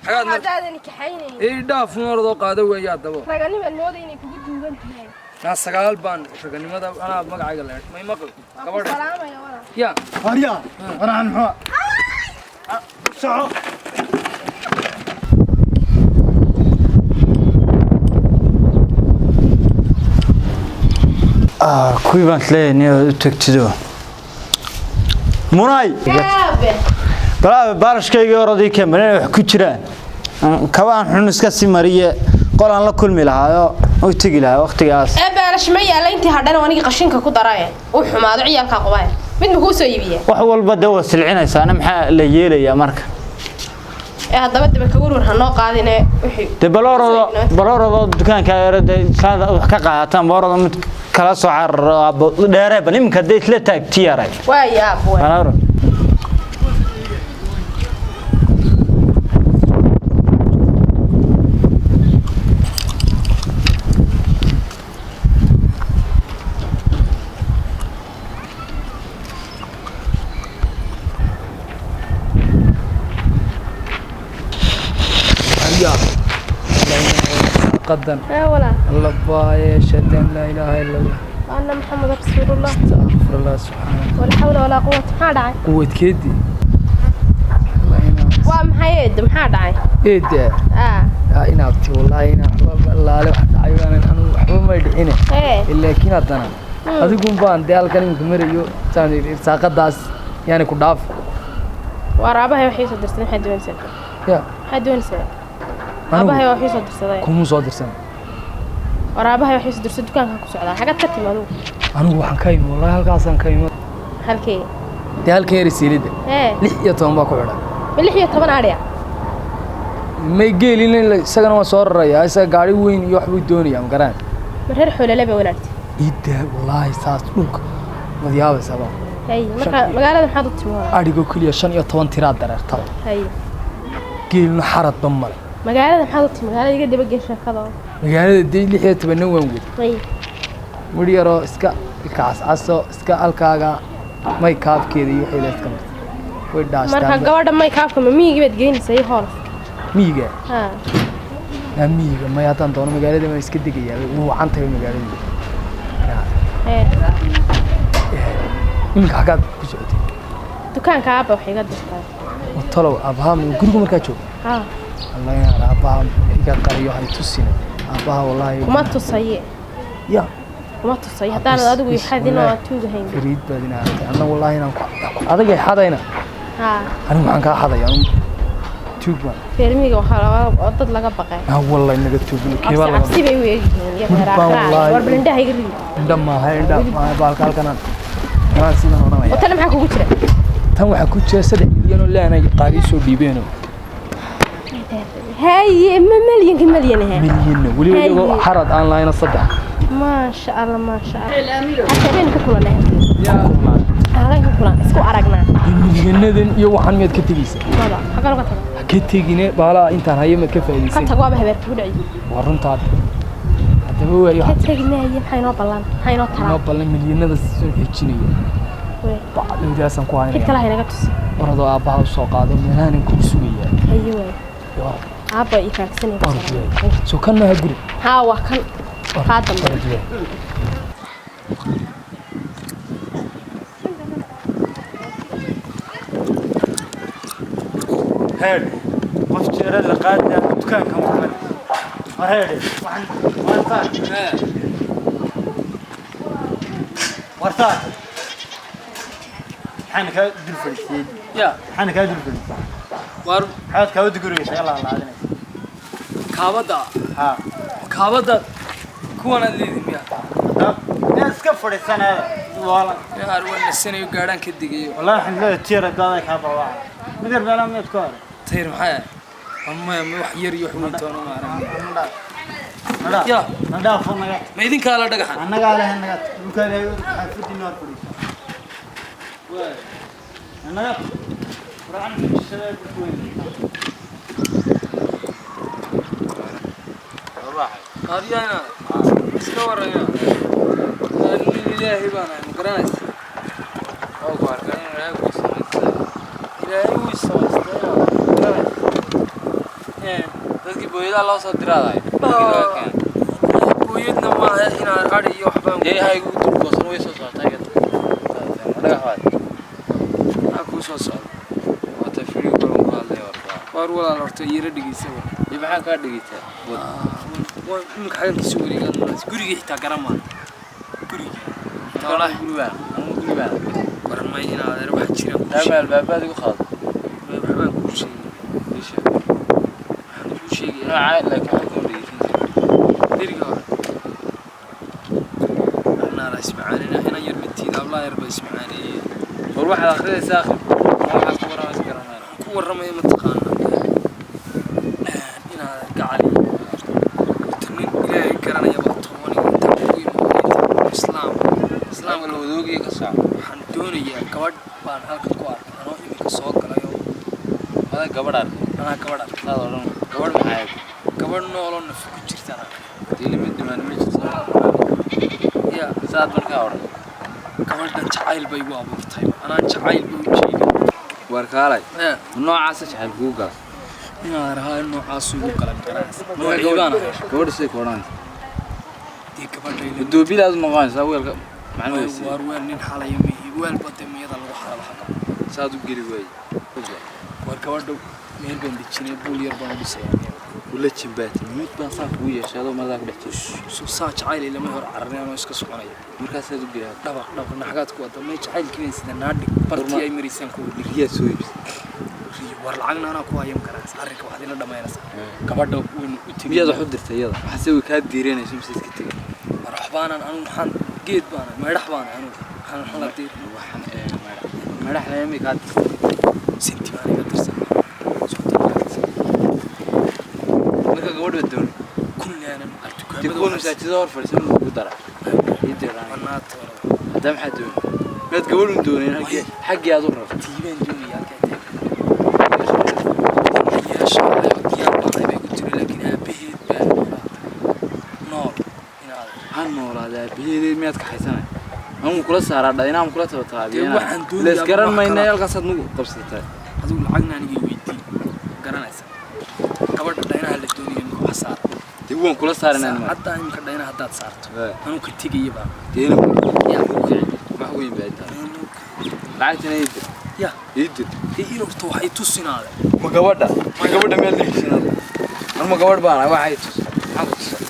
Xagaad mar Haddaadan kaxaynayn. Ii dhaaf, noordoo qaado weeye haddaba. Raganimaad mooday inay kugu duugan tahay. Naa sagaal baan raganimada anaa magacayga leedh may maqli. Waan ku gabadha salaamaya walaal. Ya. Arya, warahan muxuu soco. Kuwii baan isleeyahay inaad u tagtido Munay. Aabe. Balaa baarashkaygii orodii keen inay wax ku jiraan. Kabaan xun iska sii mariye qol aan la kulmi lahaayo u tegi lahaa waqtigaas. Ee, baalash ma yaala intii hadhana anigii qashinka ku daraye uu xumaado ciyaalkaa qabaaye mid ma kuu soo iibiye. Wax walba dee waa silcinaysaana, maxaa la yeelayaa marka? Ee, haddaba daba ka warwar ha noo qaadine wixii. Dee baloorado baloorado dukaanka yaro dee saada wax ka qaadataan, baloorado mid kala soo cararo aabbo dheeree bal iminka dee isla taagti yaray. Waaya aabbo, waay. Balooro. Ya qadan. Ee walaal. Labaaye shadeen laa ilaaha illa Allah. Ana Maxamed rasuulullah. Astaqfirullah, subxaana. Walaa xawla walaa quwata, maxaa dhacay? Quwadkeedii. Waa maxay eed, maxaa dhacay? Eeda. Aa. Inaabti wallaahi inaa waxba laale wax dhacay baanan anigu waxba may dhicine. Ee. Laakiin haddana adigun baan dee halkan iminka marayo saan idhi irsaaqadaas yaani ku dhaaf. Waar aabahay waxay soo dirsaday, maxaad doonaysaa? Ya. Maxaad doonaysaa? Anigu aabahay waxay soo dirsaday. Kumuu soo dirsan. Waar aabahay waxay soo dirsaday, dukaanka ku socdaa, xagaad ka timi adigu? Anigu waxaan ka imi wallaahi halkaasaan ka imi. Halkee? Dee halkan yari siilidda. Ee. 16 baa ku xidhan. Ma 16 adhiya? May geelin isagana waan soo rarayaa, isaga gaari weyn iyo wax buu doonayaa, ma garaan. Ma reer xoolale ba walaagtay? Iidda wallaahi saas dhulka mad yaabaysaaba. Hay, marka magaalada maxaad u timi walaal? Adhigoo keliya 15 tiraa dareertaba. Hay. Geelna xaradba male. Magaalada maxaad u timi? Magaalada iga daba gee sheekada. Magaalada dee 16-na waan wadi. Hay. Midh yaroo iska ilka cascaso iska halkaaga may kaabkeeda iyo waxay iska martay way marka dhaashtaan. Gabadha may kaafka ma miyigii baad geynaysaa iyo hoolaf? Miyiga. Ha. Naa miyiga may, haddaan doono magaalada waan iska degayaa, wuu wacan tahay magaalada. Ee. Iminka xaggaad ku socotay? Dukaanka aabba wax iga dirtaa. Talow aabbaha ma guriga markaa joogo? Ha. Allah yaar aabbaha iga qariyo, hay tusina aabbaha wallaahi. Kuma tusaye. Ya. Kuma tusaye haddaanad adigu bis, ixadin oo wallaahi. aad tuugahayn. Fariid baad ina aragtay anna wallaahi inaan ku adagay xadayna. Ha. Anigu maxaan kaa xadaya? Anigu tuug baan. Reer miyiga waxaa laga oo dad laga baqay. Naa wallahi naga tuugin keebaa cabsi laga cabsi bay u eegyihiin iyo Mid baan reeraaqraac. wallaahi. War bal indhaha iga ridi. Indha maaha, indha maaha, baalka halkanaan maan sidan odhanaya. Oo tana maxaa kugu jira? Tan waxaa ku jira 3 milyan oo laanay qaar ii soo dhiibeenoo. Haye, ma malyanka malyan ahe? Milyanna weliba iyagoo Haye. xarad aan lahayna saddex. Maasha Allah, maasha Allah, halkeen ka kulanay, halkeen ka kulan isku aragnaa. Milyanadan iyo waxaan miyaad ka tegeysaa? Maba xagan uga taga. Ha ka tegine, baalaha intaan hayo maad ka ka faa'iidaysan. tag, waaba habeer kugu dhaci. Waa runtaada haddaba waayo. Ka tegi maayo, maxaa inoo ballan, maxaa inoo inoo talaa? Ballan milyanada soo xejinaya. Wey. Bacdowdaasaan ku Cid haynaya. kale ha inaga tusi. Orodoo aabbaha u soo qaado, meelahaanan kugu sugayaa. Haye waay. Orod. Aabba ii raagsanay. Orod waay, soo kan maaha guri. Haa, waa kan kaa dambe. Orod waay. Heedh, qof jeera la qaada dukaankan ku mari war heedhe waxaan wartaa wartaa maxaan kaa dul fadhiisiyey? Ya. Maxaan kaa dul fadhiisiyey? Waar. Maxaad kaawada gurigaysa yalla laadinaysa? Kaabadda. Haa. Kaabadda kuwanaad leedihin miya? Yaa iska fadhiisanaya waala. Yaar waan nasanayo, gaadhaan ka digayo. Wallahi waxaan leeyahay tiira daaday kaa balwaaca mid yar meelaa meed ku hore. Tayr maxay ah? Maya, ma wax yar iyo wax weyn toona ma arag. Ya. Na dhaafo naga. Ma idinkaa la dhagaxan? Annagaa leh, naga dhulka ilaahay xaafadiina hor fadhiisa annaga quraan shabeeb ku weyn. Qaadiyana iska warraya, nin ilaahay baan ahay, ma garanaysa? Ilaahay wuu samaystay, ma garanaysa? Dadkii booyadaha loo soo diraaday. Booyadna maaha inaan adhi iyo waxbaan. Dee ha igu dulgoosan, way soo socotaa iyada. Dhagax waad. Maxaa kuu soo socda? Wata firiyo balan ku hadlaya warba. Waar walaal, horta iira dhegeysa war. Dee maxaa kaa dhegeytaa? Waan iminka xagan kasoo wareegaan, gurigii xitaa garan maayo gurigii xitaa walahi. Guribaan. Anigu guribaan. Waran may in adeer, waxa jiraan kuu Daama sheegay. Albaabaad igu qaado. Waxbaan kuu sheegay. Ii sheeg. Waxaan kuu sheegayaa. Nooca laakiin waxaan kuma dhegeysan jirin. Deriga hore anaa ismacaanina inan yar matiida, ablaa yar ba ismacaaneeyey. War waxaad akhrinaysaa akhri. Waxaad ku warramaysa garanayna. Ku warramaya mataqaana inaad gacali horta nin Ilaahay garanaya baa tooniga inta kugu imaanaysa islaam. Islaamka la wadoogiya ka soco. Waxaan doonayaa gabadh baan halkan ku arkay anoo iminka soo galayo. Adaa gabadh arkay. Anaa gabadh arkay. Saad odhan. Gabadh maxay ahayd? Gabadh nooloo nafi ku jirtaan arkay. Dee limid dhimaan ma jirto. Ya. Saad markaa odhan. Gabadhan jacayl bay igu abuurtay, anaan jacayl bay u jeedin. War kaalay. Ee. Noocaasa jacayl kugu gala. Inaan rahaa noocaasu igu galan garanaysa noocii baan ahay. Gabadha siday ku odhanaysa. Dee gabadha ila Madoobilaad u noqonaysaa weelka macnuhu. Waar weel nin xalaya mihi, weel bade miyada lagu xalaba xagga. Saad u geli waaye. War gabadha meel baan dejinay, buul yar baan u dhisayaa. Ula jimbaati mid baan saa kugu yeeshay adoo madaxa ku dhex jiro. Soo saa jacayl ilama hor cararnay anoo iska soconaya. Markaasaad u geli. Dhabaq dhabaq naxagaad ku wada may jacaylkii baan sida naadhig bartii ay maraysaan ku dhig. Riyaad soo iibsay. War lacagna anaa ku hayam karaas, arrinka waxaad ila dhamaynaysaa gabadha waynu u tegey. Miyaad wax u dirtay iyada? Waxaase way kaa diiranayso mise iska tegay? War waxbaanan anigu, maxaan geed baana meedhax baana anigu, waxaan waxaan la diir. Waxaan eega meedhax. Meedhax lama kaa dirtay. Sinti baan iga dirsan. Marka gabadh baad doonay. Kullaanan Dee dukaamada kuwa masaajida hor fadhiisan lagu dara. Ii diraan. Banaata orada. Hadda maxaad doonay? Miyaad gabadh un doonayn xaggii aad u rabto? Tiibaan doonaya halkaa taagan. Yeesha ayo diyaar baan bay ku tiri, laakiin aabaheed baa nool inaad Ha noolaada aabaheedeed, miyaad kaxaysanay? Anigu kula saaraa dha inaan kula tabataabiyo. Dee waxaan doonayaa Lees garan wax mayna kala. Halkaasaad nagu qabsataa. Adigu lacagna aniga weydii garanaysa, gabadha dhaynaha la doonaya imika wax saar. Dee waan kula saaranaa. Saacadda imika dhaynaha haddaad saarto Ee. anuu ka tegaya baa. Dee inuu kici wax weyn baa intaa. Lacagtana ii dir. Ya. Ii dir. Dee in horta waxay tusinaade. Ma gabadha? Ma gabadha meel dhigsanada? Anu ma gabadh baan ahay, waxay tus. Maxaan ku tusaa?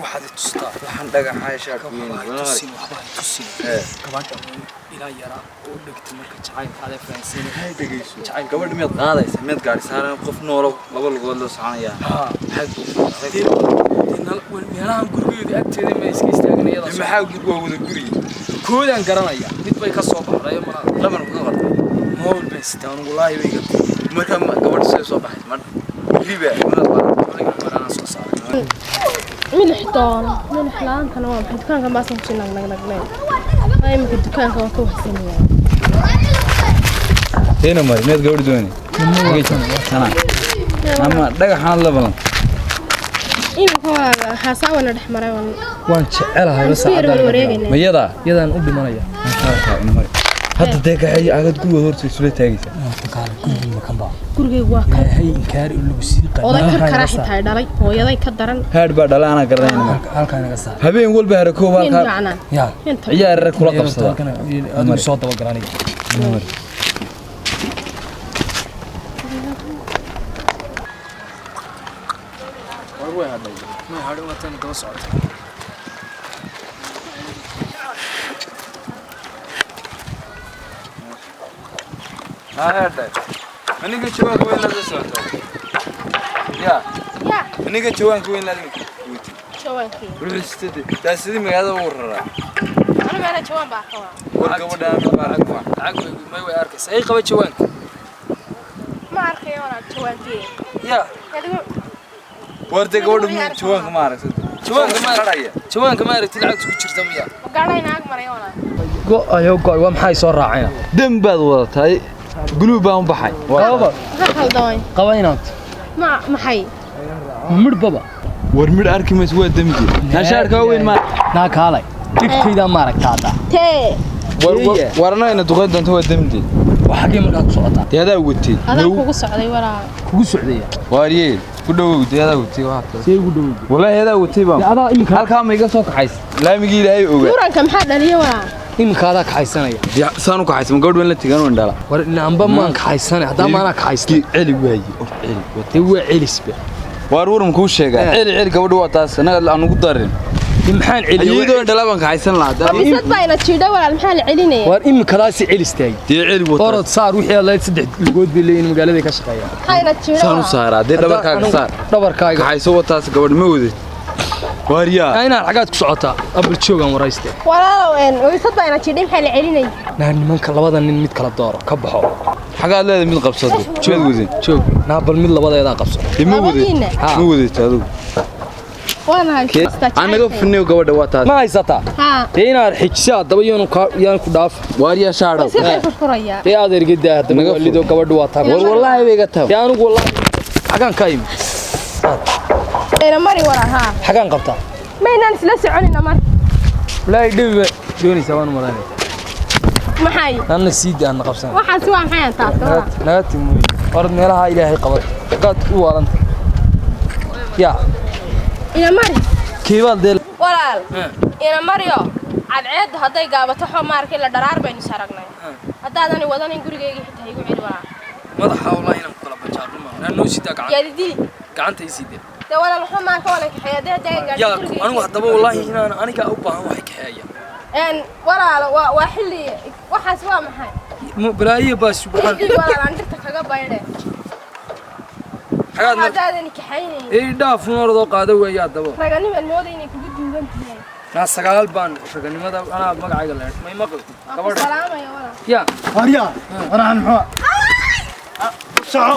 Waxaad i tustaa. Waxaan dhagaxa shaak weyn. Waxba hay tusin, waxba hay tusin. Ee. Gabadha oo ilaa yaraa oo dhegta marka jacaylka aad fahansiin. Hay dhegeyso. Jacayl. Gabadha miyaad qaadaysaa? Miyaad gaari saaran qof noolo laba lugood loo soconayaa? Haa. Maxaad Dee meelahan gurigeeda agteeda ma iska istaagan iyada. Dee maxaa waa wada gurigi? Koodaan garanaya mid bay ka soo baxday malaa. Lamar ku qortay. Mobil bay sitaan, wallaahi bay iga Marka gabadha soo soo baxaysa ma riba miyaad qaadaysaa? Aniga maraan soo saaray. Milix doono, milix la-aantana waa maxay? Dukaanka maasan kusii nagnagnagnayn. Waa iminka dukaanka waa ka waxsanaya. Teena mari miyaad gabadh doonay? Sana. Ama dhagaxaan la balan. Iminka waa xaasawana dhex maray waan. Waan jecelahay isku yar warwareegaynaa. Mayada? Yadaan u dhimanaya. Ina mari. Hadda dee kaxeey agad guriga horta isula taagaysa. Gurigii makan baa. Gurigaygu waa kan. Ilaahay inkaari u lagu sii qaaday. Oday kar karaa xitaa ay dhalay hooyaday ka daran. Haadh baa dhala anaa garanayna mari. Halkaa naga saar. Habeen walba harakoob Nin halkaa macnaa yaa inta ciyaar kula qabsada. Adigu soo dabagal aniga. War way hadhay, may hadhin, waa tan daba socota. Haadh. Aniga jawaanka weyn laga socoto. Ya. Ya. Aniga jawaanka weyn laga witi. Jawaankii. Wuxuu sitay. Taas sidii magaalada ugu raraa. Anu meela jawaan baa ka waa. War gabadha mid baa arag waa. Lacag way may way arkaysa ay qaba jawaanka. Ma arkayo walaal jawaankii. Ya. Adigu. War dee gabadha jawaanka ma aragtay. Jawaanka ma Qaraya. Jawaanka ma aragtid lacagta ku jirta miya? Gaadhay naag maray walaal. Go ayo go, waa maxay soo raacayna? Dam baad wadatay. Guluub baan u baxay. Qaba. Maxaa khaldamay? Qaba inaad. Ma maxay? Midhbaba. War midh arki mayso, waa damji. Nashaarka weyn ma. Naa kaalay, dhigtayda ma aragtaa hadda? Tee. War warna ina duqeyn doonto waa damji. Waa xaggee markaa ku socotaa? Dee adaa watay. Adaa kugu socday walaal. Kugu socdaya. Waar yeel. Ku dhowow dee adaa watay waxaad. See ugu dhowow? Wallaahi adaa watay baan. Adaa iminka Halkaa ma iga soo kaxays. Laamigii Ilaahay ogaa. Muranka maxaa dhaliya walaal? Iminka adaa kaxaysanaya. Dee saan u kaxays ma gabadh weyn la tegan waan dhala. War amba maan kaxaysanay haddaa maanaa kaxaystay. Celi waaye. Or celi. Dee waa celisba. Waar waran kuu sheegaa. Celi celi gabadhu waa taas anaga aan ugu darin. Maxaan celiyay? Iyadoo dhala baan kaxaysan lahaa. Bisad baa ina jiidha walaal, maxaa la celinaya? War iminkadaasi celistaay. Dee celi wataa. Orod saar wixii aad lahayd, 3 lugood bay leeyihiin, magaalada ka shaqeeyaan. Maxaa ina jiidha? Saan u saaraa dee dhabarkaaga saar. Dhabarkaaga. Kaxayso wataas gabadh ma wadid. Waaryaa. Inaad xagaad ku socotaa abal joogan warayste. Walaalow bisad baa ina jiidhay, maxaa la celinaya? Naa nimanka labada nin mid kala dooro ka baxo. Xagaad leedahay mid qabsado. Mid wadid. Joog naa bal mid labadeedaa qabso. Dee ma wadid. Labadiina. Ma wadid adigu. Waan haystaa. Anaga finiyo gabadha waa taas. Ma haysataa? Haa. Dee inaad xijisa haddaba yaanu kaa yaanu ku dhaaf. Waaryaa shaadhow. Si khayr furfuraya. Dee aad ergedaa haddaba Naga waa lido gabadhu waa taa. War wallaahi bay iga taab. Dee anigu wallaahi xagaan ka imi. Ina mari walaal haa. Xagaan qabtaa. Maynaan isla soconina mar. Wallaahi dhibi doonaysaa waan u malaynaya. Maxay? Anna sii daa anna qabsan. Waxaas waa maxay taas walaal? Naga timi. Orod meelaha Ilaahay qabad. Xagaad u waalanta. Yaa Ina mari. keebaad dee Walaal. Ina mariyo. Cadceeddu hadday gaabato xoo maarkii la dharaar baynu saragnay. Haddaadan wadanin gurigayga xitaa igu celi walaal. Madaxa wallaahi inaan ku kala bajaarno ma. Naan noo sidaa gacanta. Yaadi dili. Gacanta ii sidee. Dee walaal wuxuu maarka walaal kaxeeya dee hadday gaadho Yaa gurigayga. anigu haddaba wallaahi inaan aniga u baahan waxay kaxeeya. Walaal waa xilli waxaas waa maxay? Balaayo baa subxaan. Xilli walaal aan dhirta kaga baydhe. Xagaad mar Haddaadan kaxaynayn. Ee dhaaf orodoo qaada weeyaa haddaba. Raganimaad mooday inay kugu duugan tihiin. Naa 9 baan raganimada anaa magacayga leeyahay. May maqal. Waan ku Gabadha. salaamaya walaal. Yaa Waaryaa. Warahan muxuu? Soco.